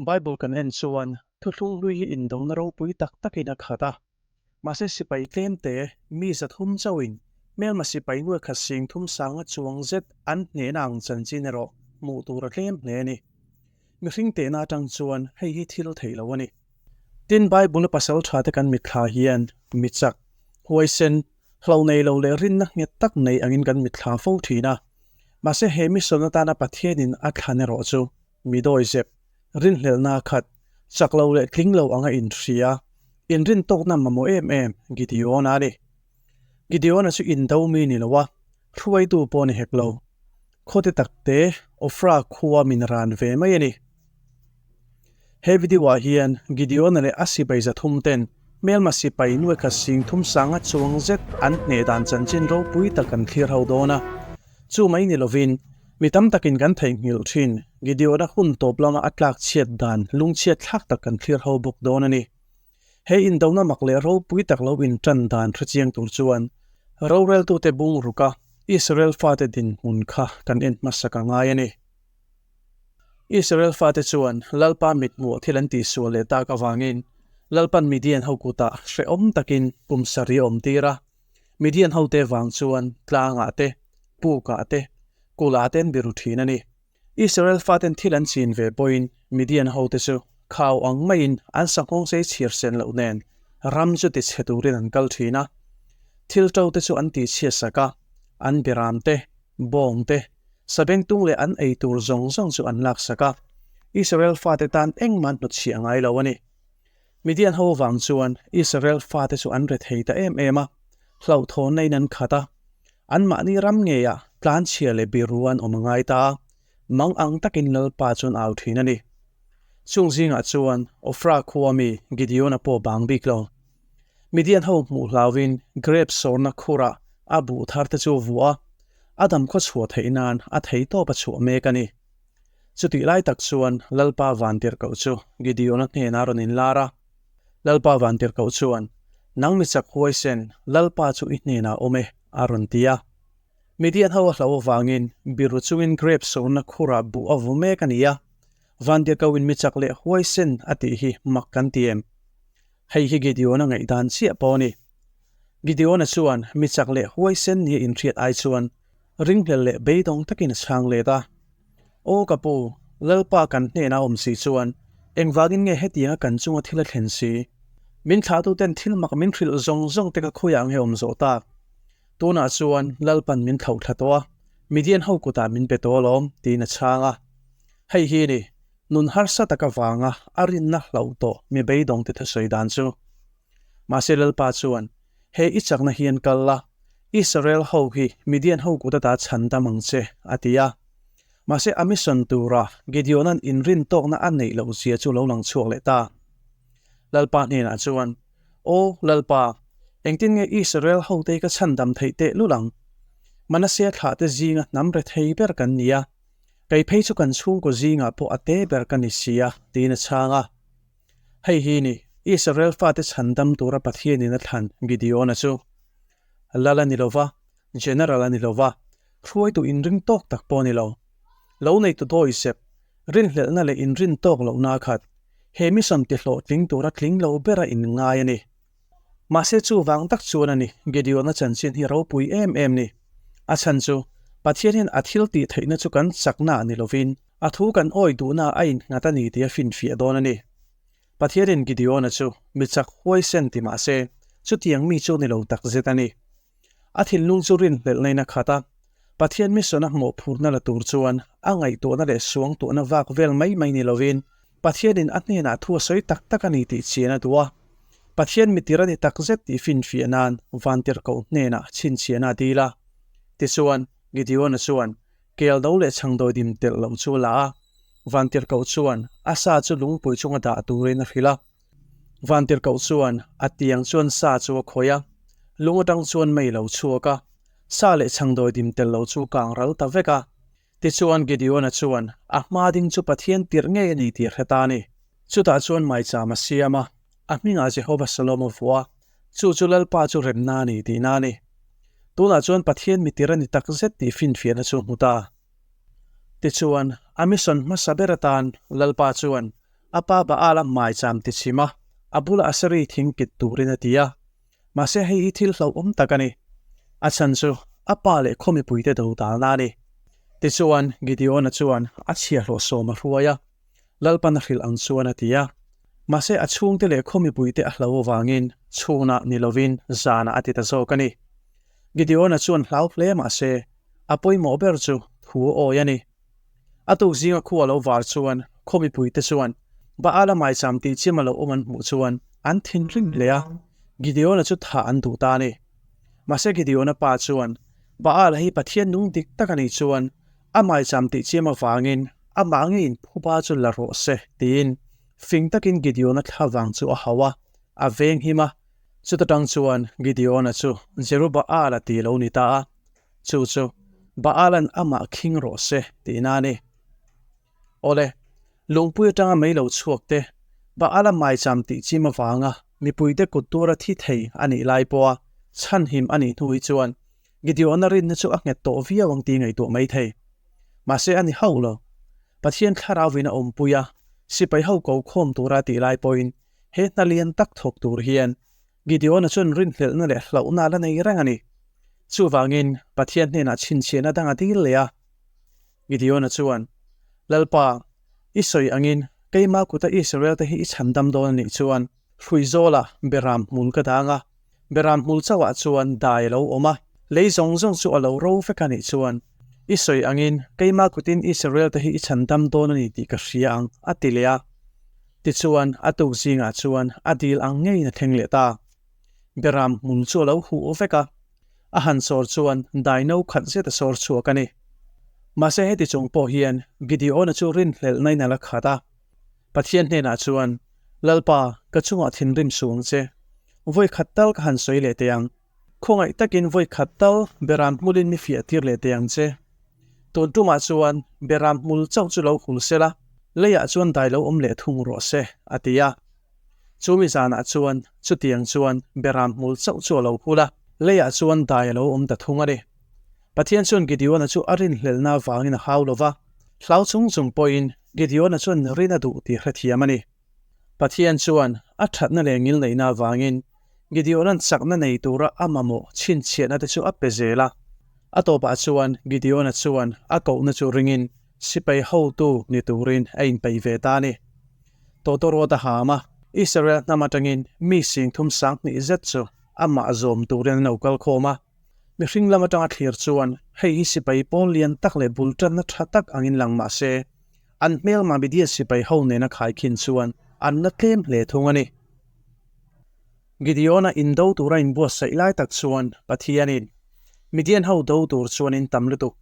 Bible kan en chuan thuthlung hlui hi indona ropui tak takin a khat a. Mahse sipai tlemte, mi 300 chauhin hmelma sipai nuaikhat sing thum sanga chuang zet an hnehna ang chanchin erawh hmuh tur a tlem hle a ni. Mihring tehna atang chuan hei hi thil theih loh a ni. Tin, Bible-a pasal thate kan mitthla hian mi chak, huaisen, hlo nei lo leh rinna nghet tak nei angin kan mitthla fo thin a. Mahse he mission atana Pathianin a thlan erawh chu mi dawi zep, rinhlelhna a khat, chak lo leh tling lo anga inhria, inrintawkna mamawh em em Gideon-a a ni. Gideon-a chu indo mi ni lo a, hruaitu pawh ni hek lo. Khawte takte Ofra khua min ran ve mai a ni. He video-ah hian Gideon-a leh a sipai 300 ten hmelma sipai nuaikhat 30,000 sanga chuang zet an hneh dan chanchin ropui tak kan thlir ho dawn a. Chu mai ni lovin, mi tam takin kan theihnghilh thin Gideon-a hun tawp lama a tlak chhiat dan lungchhiat thlak tak kan thlir ho bawk dawn a ni. He indona mak leh ropui tak lo intan dan hrechiang tur chuan roreltute bungruka Israel fate dinhmun kha kan en hmasak a ngai a ni. Israel fate chuan Lalpa mithmuh thil an tihsual leh tak avangin Lalpan Midian ho kutah hrehawm takin kum sarih a awm tir a. Midian hote vang chuan tlangah te, pukah te, kulah te an biru thin a ni. Israel faten thil an chin ve pawhin Midian hote chu khau ang maiin an sanghawng sei chhir sen loh nen ram chu tichhe turin an kal thin a. Thil to te chu an tihchhiatsak a, an biram te, bawng te, sabengtung leh an ei tur zawng zawng chu an laksak a. Israel fate tan engmah an hnutchhiah ngai lo a ni. Midian ho vang chuan Israel fate chu an rethei ta em em a, hlauhthawnna in an khat a. Anmahni ram ngeiah tlanchhia leh biru an awm a ngai ta a, mang ang takin Lalpa chuan au thin a ni. Chung zingah chuan Ofra khua mi Gideon-a pawh bang bik lo. Midian ho hmuh hlauhin grape sawrna khurah a buh thar te chu a vuah a, a dam khaw chhuah theih nan a thei tawp a chhuah mek a ni. Chutih lai tak chuan Lalpa Vantirhkoh chu Gideon-a hnenah rawn inlar a. Lalpa Vantirhkoh chuan, Nang mi chak huaisen, Lalpa chu i hnenah awm e, a rawn ti a. Midian ho a hlo avangin biru chungin grape sawrna khurah buh a vu mek a ni a. Vantirhkohin mi chak leh huaisen a tih hi mak kan ti em? Hei hi Gideon-a ngaihdan chiah pawh a ni. Gideon-a chuan mi chak leh huaisen nia inhriat ai chuan ringhlel leh beidawng takin a chhang let a. Aw ka pu, Lalpa kan hnenah awm si chuan engvangin nge hetianga kan chunga thil a thlen si? Min thlahtuten thil mak min hrilh zawng zawng te ka khawiah nge awm zawh tak? Tunah chuan Lalpan min thlauh thla tawh a, Midian ho kutah min pe tawh alawm, tiin a chhang a. Hei hi ni, nun harsa tak avanga a rinna hlauh tawh mi beidawngte thusawi dan chu. Mahse Lalpa chuan, He i chakna hian kal la, Israel ho hi Midian ho kut ata chhan dam ang che, a ti a. Mahse a mission tura Gideon-a'n inrin tawkna a neih loh zia chu lo lang chhuak leh ta. Lalpa hnenah chuan, Aw Lalpa, engtin nge Israel hote hi ka chhan dam theih teh lul ang? Manasea thlahte zinga hnam rethei ber kan ni a, kei phei chu kan chhungkaw zingah pawh a te ber ka ni si a, tiin a chhang a. Hei hi ni, Israel fate chhandam tura Pathianin a thlan Gideon-a chu. Lal a ni lo va, General a ni lo va, hruaitu inring tawk tak pawh a ni lo. Lo neitu dawihzep, rinhlelhna leh inrin tawk lohna a khat. He mission tihlawhtling tura tling lo bera inngai a ni. Mahse chuvang tak chuan a ni Gideon-a chanchin hi ropui em em ni. A chhan chu, Pathian hian a thil tih theihna chu kan chakna a ni lovin, a thu kan awi duhna a innghat a ni tih a finfiah dawn a ni. Pathianin Gideon-a chu mi chak huaisen ti mah se, chutiang mi chu ni lo tak zet a ni. A thinlung chu rinhlelhnain a khat a, Pathian mission a hmawhphurna la tur chuan a ngaihtuahna leh suangtuahna vak vel mai mai ni lovin Pathianin a hnenah thu a sawi tak tak a ni tih chian a duh a. Pathian mitir a ni tak zet tih finfiah nan Vantirhkoh hnenah chhinchhiahna a dil a. Tichuan, Gideon-a chuan kel do leh chhangdawi dim telh loh chu a la a. Vantirhkoh chuan a sa chu lungpui chunga dah turin a hrilh a. Vantirhkoh chuan a tiang chuan sa chu a khawih a, lung atang chuan mei lo chhuak a, sa leh chhangdawi dim telh lo chu kang ral ta vek a. Tichuan Gideon-a chuan a hma ding chu Pathian tirh ngei a ni tih a hre ta a ni. Chutah chuan maicham a siam a, a hmingah Jehova Shalom a vuah a, chu chu Lalpa chu remna a ni tihna a ni. Tunah chuan Pathian mitir a ni tak zet tih finfiahna chu a hmu ta. Tichuan, a mission hmasa ber atan Lalpa chuan. A pa Baal-a maicham tichhim a, a bula Aseri thing kit turin a ti a. Mahse hei hi thil hlauhawm tak a ni. A chhan chu a pa leh khaw mipuite do dalna a ni. Tichuan, Gideona chuan a chhiahhlawh sawm a hruai a, Lalpan a hrilh ang chuan a ti a. Mahse a chhungte leh khaw mipuite a hlo avangin chhunah ni lovin zanah a ti ta zawk a ni. Gideona chuan hlau hle mahse a pawimawh ber chu thu awi a ni. A tuk zinga khu a lo var chuan khaw mipuite chuan Baal-a maicham tih chiam a lo awm an hmuh chuan an thinrim hle a, Gideona chu thah an duh ta a ni. Mahse Gideona pa chuan Baal-a hi Pathian nung dik tak a nih chuan a maicham tih chiam avangin amah ngeiin phuba chu la rawh se tiin fing takin Gideona thlavang chu a hauh a, a venghim a. Chuta tang chuan Gideona chu Jerubaal-a tih lo ni ta a. Chu chu Baalan amah khing rawh se tihna a ni. Awle, lungpui atanga mei lo chhuak te, Baala maicham tih chim avanga mipuite kut tura thi thei a nih lai pawha chhanhim a nih hnu hi chuan Gideona rinna chu a nghet tawh viau ang tih ngaihtuah mai thei. Mahse a ni hauh lo. Pathian thlarauin a awmpui a, sipai ho ko khawm tura tih lai pawhin he hna lian tak thawk tur hian Gideona chuan rinhlelhna leh hlauhna a la nei reng a ni. Chuvangin, Pathian hnenah chhinchhiahna dang a dil leh a. Gideona chuan, Lalpa, i sawi angin keima kuta Israel-te hi i chhandam dawn a nih chuan, hrui zawlah beram hmul ka dang a, beram hmul chauhah chuan dai a lo awm a, lei zawng zawng chu a lo ro vek a nih chuan, i sawi angin keima kutin Israel-te hi i chhandam dawn a ni tih ka hria ang, a ti leh a. Tichuan, a tuk zingah chuan a dil ang ngeiin a thleng leh ta. Beram hmul chu a lo huh vek a, a han sawr chuan dai no khat zet a sawr chhuak a ni. Mahse heti chung pawh hian Gideona chu rinhlelhna in a la khat a. Pathian hnenah chuan, Lalpa, ka chungah thinrim suh ang che. Vawi khat tal ka han sawi leh teh ang. Khawngaih takin vawi khat tal Beram hmulin mi fiah tir leh teh ang che. Tun tumah chuan Beram hmul chauh chu lo hul se la, leiah chuan dai lo awm leh thung rawh se, a ti a. Chumi zanah chuan chutiang chuan Beram hmul chauh chu a lo hul a, leiah chuan dai a lo awm ta thung a ni. Pathian chuan Gideona chu a rinhlelhna avangin a hau lo va, hlau chung chung pawhin Gideona chuan rin a duh tih hrethiam a ni. Pathian chuan a thatna leh ngilneihna avangin Gideona'n chakna nei tura a mamawh chhinchhiahna te chu a pe zel a. A tawpah chuan Gideona chuan a kohna chu ringin sipai hotu ni turin a inpeih ve ta a ni. Tawtawrawt a ham a, Israel hnam atangin mi singthum sanghnih zet chu amah zawm turin an lo kal khawm a. Mihring lam atanga thlir chuan hei hi sipai pawl lian tak leh bul tanna tha tak angin lang mah se, an hmelma Midian sipai ho nena khaikhin chuan an la tlem hle thung a ni. Gideona indo tura inbuatsaih lai tak chuan Pathianin, Midian ho do tur chuan in tam lutuk,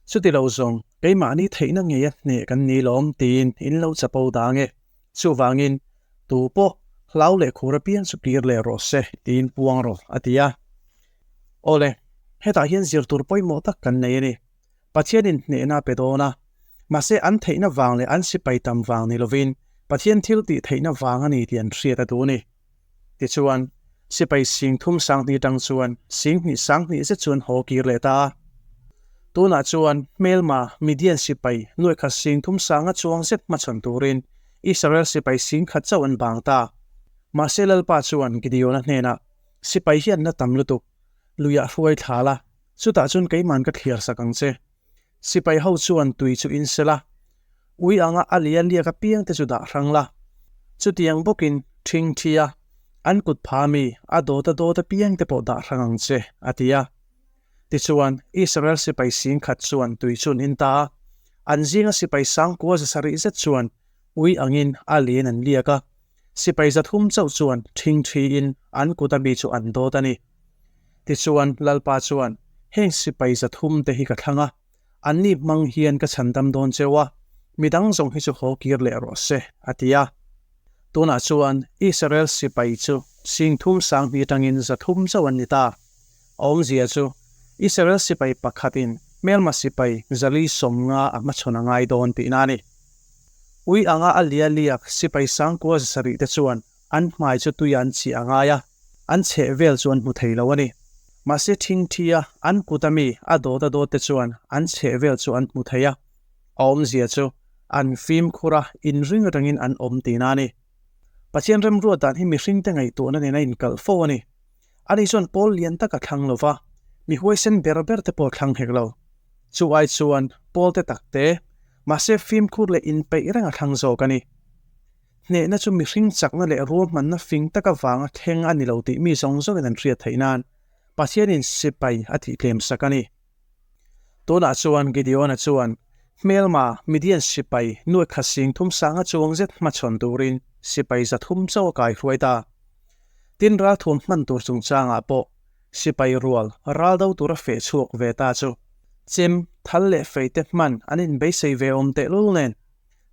chuti lo zawng keimahni theihna ngeia hneh kan ni lawm tiin in lo chapo dang e. Chuvangin, tu pawh hlau leh khur apiang chu kir leh rawh se tiin puang rawh, a ti a. Awle, hetah hian zir tur pawimawh tak kan nei a ni. Pathianin hnehna a pe dawn a, mahse an theihna vang leh an sipai tam vang ni lovin Pathian thil tih theihna vang a ni tih an hriat a duh a ni. Tichuan, sipai sing thum sanghnih atang chuan sing hnih sanghnih zet chuan haw kir leh ta a. Tunah chuan hmelma Midian sipai nuaikhat sing thum sanga chuang zet hmachhawn turin Israel sipai sing khat chauh an bang ta. Mahse Lalpa chuan Gideona hnenah, Sipai hi an la tam lutuk, luiah hruai thla la, chutah chuan keiman ka thliar sak ang che. Sipai ho chuan tui chu in sel a, ui anga a lia liak apiang te chu dah hrang la. Chutiang bawkin ṭhing ṭhi a, an kut pha mi a dawt a dawt apiang te pawh dah hrang ang che, a ti a. Tichuan, Israel sipai sing khat chuan tui chu an in ta a, an zinga sipai sangkua za sarih zet chuan ui angin a lian an liak a, sipai zathum chauh chuan ṭhing ṭhiin an kut a mi chu an dawt a ni. Tichuan, Lalpa chuan, Heng sipai zathum te hi ka thlang a, anni hmang hian ka chhandam dawn cheu a, midang zawng hi chu haw kir leh rawh se, a ti a. Tunah chuan Israel sipai chu singthum sanghnih atangin zathum chauh an ni ta. A awmzia chu, Israel sipai pakhatin hmelma sipai zali sawmnga a hmachhawn a ngai dawn tihna a ni. Ui anga a lia liak sipai sangkua zasarih te chuan an hmai chu tui an chiah a ngai a, an chheh vel chu an hmu thei lo a ni. Mahse thingthia an kut ami a dawt a dawt te chuan an chheh vel chu an hmu thei a, a awmzia chu An fimkhur a, inring atangin an awm tihna a ni. Pathian remruat dan hi mihringte ngaihtuahna nen a inkalh fo a ni. Ani chuan pawl lian tak a thlang lo va, mi huaisen ber ber te pawh a thlang hek lo. Chu ai chuan pawl te tak te, mahse fimkhur leh inpeih reng a thlang zawk a ni. Hnehna chu mihring chakna leh ruahmanna fing tak avanga thleng a ni lo tih mi zawng zawngin an hriat theih nan Pathianin sipai a tihtlem sak a ni. Tunah chuan Gideona chuan hmelma Midian sipai nuaikhat singthum sanga chuang zet hmachhawn turin sipai 300 chauh a kaihruai ta. Tin ralthuam hman tur chungchangah pawh sipai rual ral do tura feh chhuak ve ta chu chem, thal leh fei te hman an inbeisei ve awm tehlul nen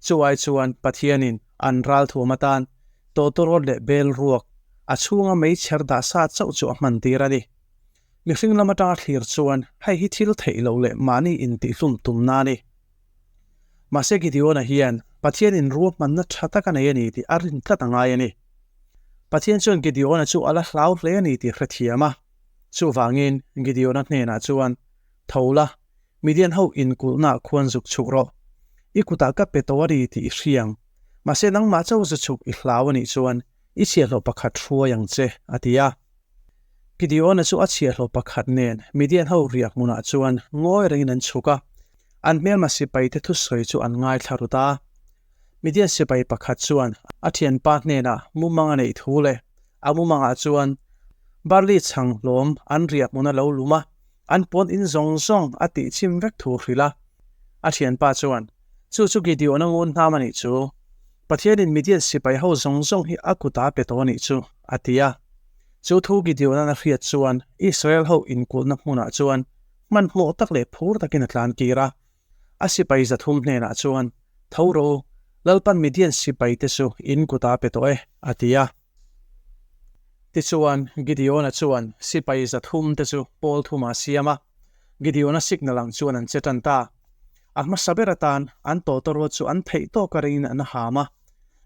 chu ai chuan Pathianin an ralthuam atan tawtawrawt leh bel ruak a chhunga meichher dah sa chauh chu a hman tir a ni. Mihring lam atanga thlir chuan hei hi thil theih loh leh mahni intihhlum tumna a ni. Mahse Gideona hian Pathianin ruahmanna tha tak a nei a ni tih a rin tlat a ngai a ni. Pathian chuan Gideona chu a la hlau hle a ni tih hrethiam a. Chuvangin Gideona hnenah chuan, Tho la, Midian ho inkulhnaah khuan zuk chhuk rawh. I kutah ka pe tawh a ni tih i hriang. Mahse nangmah chauh zu chhuk i hlau a nih chuan i chhiahhlawh pakhat hruai ang che, a ti a. Gideona chu a chhiahhlawh pakhat nen Midian ho riak hmunah chuan ngawi rengin an chhuk a, an hmelma sipaite thusawi chu an ngaithla rut a. Midian sipai pakhat chuan a thianpa hnenah mumang a neih thu leh a mumangah chuan barley chhang hlawm an riah hmun a lo lum a, an pawn in zawng zawng a tih chim vek thu hrilh a. A thianpa chuan, Chu chu Gideona ngun hnam a nih chu. Pathianin Midian sipai ho zawng zawng hi a kutah a pe tawh a nih chu, a ti a. Chu thu Gideona'n a hriat chuan Israel ho inkulhna hmunah chuan hmanhmawh tak leh phur takin a tlan kir a. A sipai 300 hnenah chuan, Tho rawh u, Lalpan Midian sipaite chu in kutah a pe tawh e, a ti a. Tichuan, Gideona chuan sipai 300 te chu pawl thumah a siam a, Gideona signal ang chuan an che tan ta. A hmasa ber atan an tawtawrawt chu an theih tawk a ringin an ham a,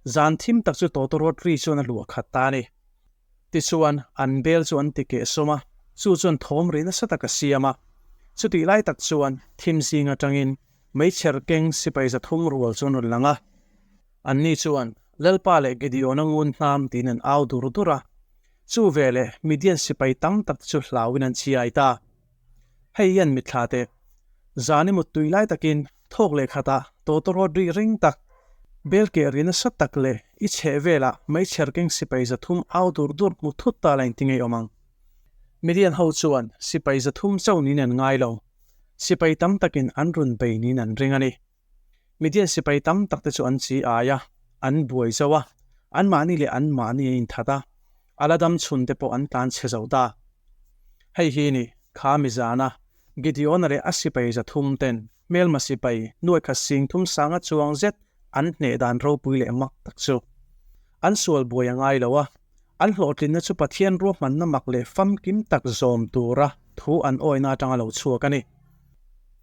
zan thim tak chu tawtawrawt ri chuan a luah khat ta a ni. Tichuan, an bel chu an ti keh sawm a, chu chuan thawm ri nasa tak a siam a. Chutih lai tak chuan thim zing atangin meichher keng sipai 300 rual chu an rawn lang a. Anni chuan, Lalpa leh Gideona ngun hnam tiin an au dur dur a. Chu veleh Midian sipai tam tak chu hlauin an chiai ta. Hei hian mitthla teh. Zan i muttui lai takin thawk leh khatah tawtawrawt ri ring tak, bel keh ri nasa tak leh i chheh velah meichher keng sipai 300 au dur dur hmu thut ta la inti ngei awm ang. Midian ho chuan sipai 300 chauh niin an ngai lo. Sipai tam takin an rawn bei niin an ring a ni. Midian sipai tam tak te chu an chi ai a, an buai zo a, anmahni leh anmahni an inthat a, a la dam chhun te pawh an tlan chhe zo ta. Hei hi ni, kha mi zana Gideona leh a sipai 300 ten hmelma sipai nuaikhat 30 sanga chuang zet an hneh dan ropui leh mak tak chu. An sual buai a ngai lo a, an hlawhtlinna chu Pathian ruahmanna mak leh famkim tak zawm tura thu an awihna atanga lo chhuak a ni.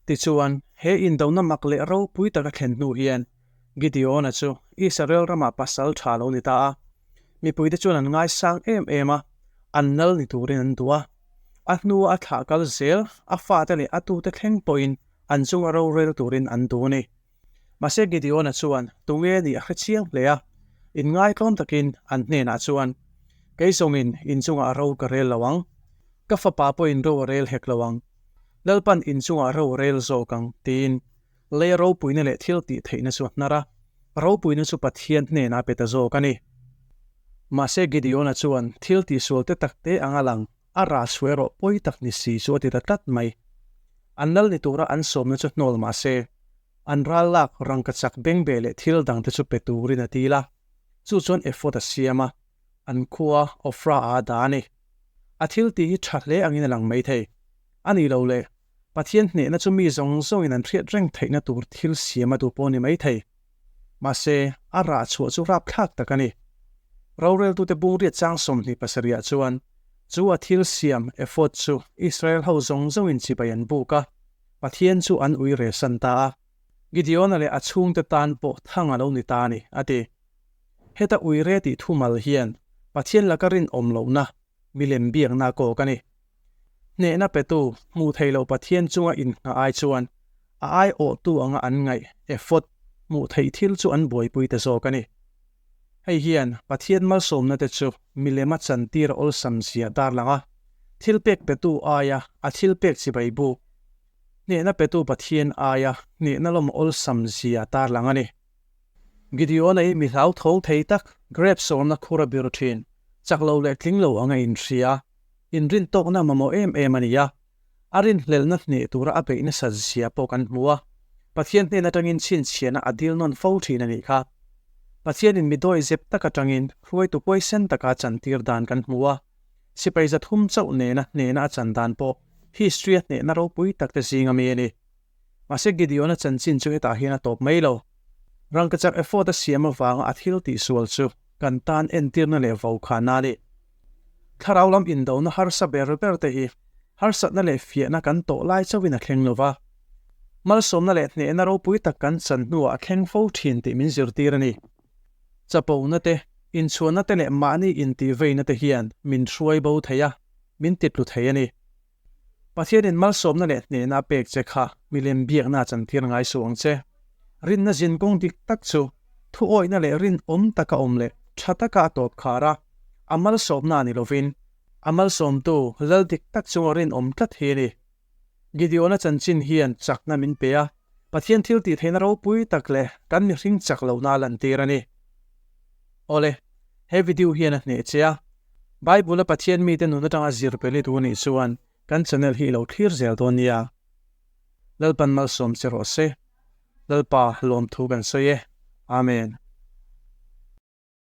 Tichuan, he indona mak leh ropui taka thlen hnu hian Gideona chu Israel ramah pasal tha lo ni ta a. Mipuite chuan an ngaisang em em a, an lal ni turin an duh a. A hnua a thlah kal zel, a fate leh a tute thleng pawhin an chunga rorel turin an duh a ni. Mahse Gideona chuan tunge nih a hre chiang hle a, inngaitlawn takin an hnenah chuan, Kei zawngin in chungah ro ka rel lo ang, ka fapa pawhin ro a rel hek lo ang. Lalpan in chungah ro a rel zawk ang, tiin lei ropuina leh thil tih theihna chu a hnar a, ropuina chu Pathian hnenah a pe ta zawk a ni. Mahse Gideona chuan thil tihsual te tak te anga lang a rah chhuah erawh pawi tak ni si chu a ti ta tlat mai. An lal ni tura an sawmna chu hnawl mah se, an ral lak rangkachak bengbeh leh thil dangte chu pe turin a dil a, chu chuan ephod a siam a, an khua Ofra ah a dah a ni. A thil tih hi tha hle angin a lang mai thei. A ni lo le, Pathian hnehna chu mi zawng zawngin an hriat reng theihna tur thil siam a duh pawh a ni mai thei. Mahse, a rah chhuah chu rapthlak tak a ni. Roreltute bungriat chang 27 ah chuan, chu a thil siam ephod chu Israel ho zawng zawngin chibai an buk a, Pathian chu an ui resan ta a. Gideona leh a chhungte tan pawh thang a lo ni ta a ni, a ti. Heta uire tih thumal hian Pathian laka rinawm lohna milem biakna a kawk a ni. Hnehna petu hmuh theih loh Pathian chunga innghah ai chuan a aiawhtu anga an ngaih ephod hmuh theih thil chu an buaipui ta zawk a ni. Hei hian Pathian malsawmna te chu milema chantir a awlsam zia darlang a, thilpek petu aia a thilpek chibai buk, hnehna petu Pathian aia hnehna lawm awlsam zia tarlang a ni. Gideon-a hi mi hlauthawng thei tak, grep sawrna khur a bir thin, chak lo leh tling lo anga inhria, inrintawkna mamawh em em a ni a. A rinhlelhna hneh tura a beih nasat zia pawh kan hmu a, Pathian hnen atangin chhinchhiahna a dil nawn fo thin a nih kha. Pathianin mi dawi zep tak atangin hruaitu huaisen taka a chantir dan kan hmu a, sipai 300 chauh nena hnehna a chan dan pawh history-a hnehna ropui tak te zing ami a ni. Mahse Gideon-a chanchin chu hetah hian a tawp mai lo. Rangkachak ephod a siam avanga a thil tihsual chu kan tan entirna leh vaukhana a ni. Thlarau lam indona harsa ber ber te hi harsatna leh fiahna kan tawh lai chauhin a thleng lo va. Malsawmna leh hnehna ropui tak kan chan hnuah a thleng fo thin tih min zirtir a ni. Chapona te, inchhuanna te leh mahni intihveina te hian min hruai bo thei a, min titlu thei a ni. Pathianin malsawmna leh hnehna a pek che kha milem biakna a chantir ngai suh ang che. Rinna zin kawng dik tak chu thuawihna leh rinawm taka awm leh tha taka a tawp khar a, a malsawmna a ni lovin a malsawmtu lal dik tak chunga rinawm tlat hi a ni. Gideon-a chanchin hian chakna min pe a, Pathian thil tih theihna ropui tak leh kan mihring chak lohna a lantir a ni. Awle, he video hian a hneh che a, Bible-a Pathian mite nun atanga zir peli tu anih chuan kan channel hi i lo thlir zel dawn nia. Lalpan malsawm che rawh se. Lalpa lawmthu kan sawi e. Amen.